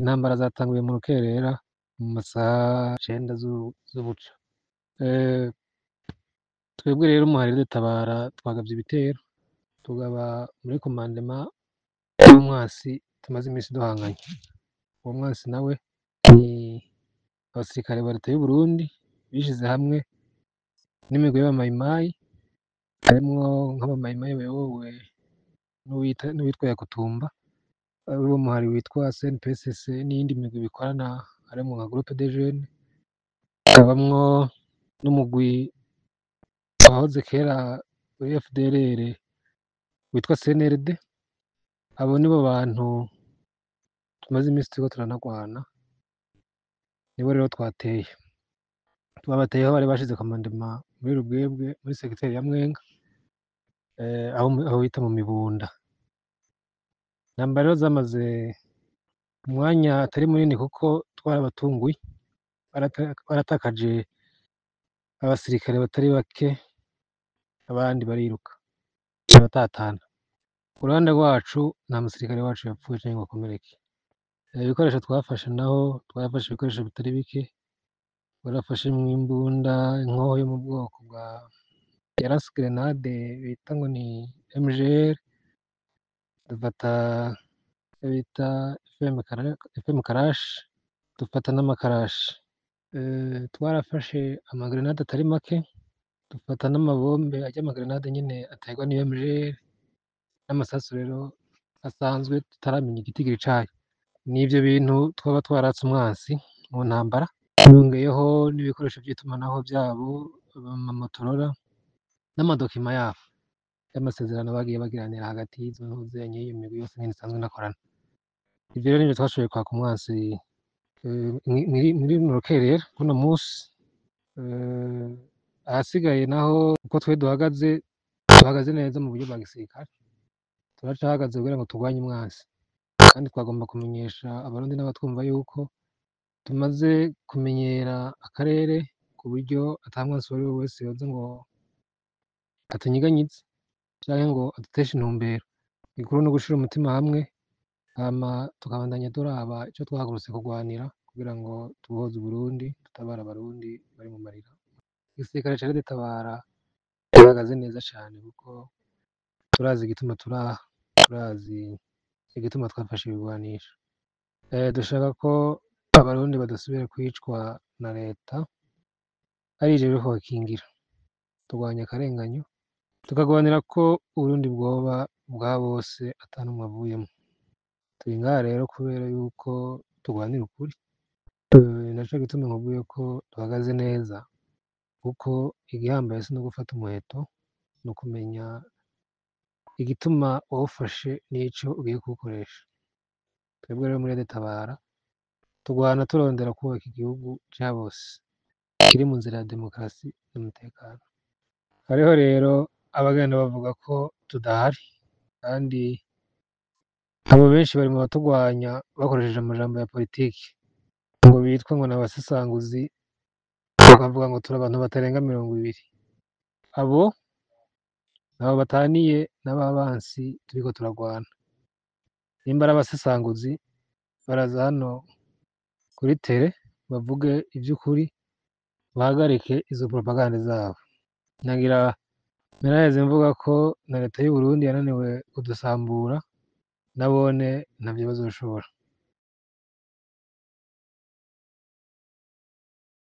Intambara zatanguye mu rukerera mu masaha 9 z'ubuca. Twebwe rero umuhari dutabara twagavye ibitero, tugaba muri commandement y'umwasi tumaze imisi duhanganye. Uwo mwasi nawe ni abasirikare ba leta y'u Burundi bishize hamwe n'imigwi y'abamayimayi, harimwo nk'abamayimayi bayobowe n'uwitwa Yakutumba, uwo muhari witwa CNPSC n'iyindi migwi bikorana, harimwo nka groupe des jeunes, hakabamwo n'umugwi wahoze kera muri FDLR witwa CNRD. Abo nibo bantu tumaze imisi turiko turanagwana, nibo rero twateye. Twabateye aho bari bashize commandement muri Rubwebwe, muri secteur ya Mwenga, aho bita mu Mibunda. Intambara rero zamaze umwanya atari munini kuko twarabatunguye, baratakaje abasirikare batari bake, abandi bariruka baratatana. Ku ruhande rwacu nta musirikare wacu yapfuye canke ngo akomereke. Ibikoresho twafashe naho, twafashe ibikoresho bitari bike, twarafashemwo imbunda, inkoho yo mu bwoko bwa lance grenade bita ngo ni MGR, dufata icyo bita FM karashi, dufata n'amakarashi. Twarafashe amagrenade atari make, dufata n'amabombe arya amagrenade nyene aterwa n'iyo MGR, n'amasasu rero asanzwe tutaramenya igitigiri cayo. Nivyo bintu twaba twaratse umwansi mu ntambara, yongeyeho n'ibikoresho vy'itumanaho vyabo, amamotorora n'amadokima yabo y'amasezerano bagiye bagiranira hagati y'izo ntuzenye, y'iyo migwi yose nyene isanzwe inakorana. Ivyo rero nivyo twashoboye kwaka umwansi muri runo rukerera kuno musi. Ahasigaye naho uko twe duhagaze, duhagaze neza mu buryo bwa gisirikare, turacahagaze kugira ngo turwanye umwansi, kandi twagomba kumenyesha Abarundi n'abatwumva yuko tumaze kumenyera akarere, ku buryo ata mwansi uwari we wese yoza ngo atunyiganyize canke ngo aduteshe intumbero. Igikuru ni ugushira umutima hamwe, hama tukabandanya turaba ico twahagurutse kurwanira, kugira ngo tubohoze Uburundi, dutabare Abarundi bari mu marira. Igisirikare ca Tabara gihagaze neza cane, kuko turazi igituma turaha, turazi igituma twafashe ibigwanisho. Dushaka ko Abarundi badasubira kwicwa na leta, ari ijejwe kubakingira. Turwanya akarenganyo, tukagwanira ko Uburundi bwoba bwa bose ata n'umwe avuyemwo. Turi ngaha rero kubera yuko turwanira ukuri. Naco gituma nkubwiye ko duhagaze neza, kuko igihambaye si no gufata umuheto, ni ukumenya igituma wawufashe n'ico ugiye kuwukoresha. Twebwe rero muri Tabara turwana turondera kubaka igihugu ca bose kiri mu nzira ya demokarasi n'umutekano. Hariho rero abagenda bavuga ko tudahari, kandi abo benshi bari mu baturwanya bakoresheje amajambo ya politiki, ngo bitwa ngo n'abasesanguzi, bakavuga ngo turi abantu batarenga 20. Abo nabo bataniye n'ababansi turiko turagwana. Nimba ari abasesanguzi, baraza hano kuri tele bavuge ivy'ukuri, bahagarike izo propagande zabo. Nagira naraheze mvuga ko na leta y'u Burundi yananiwe kudusambura, nabone ntavyo bazoshobora.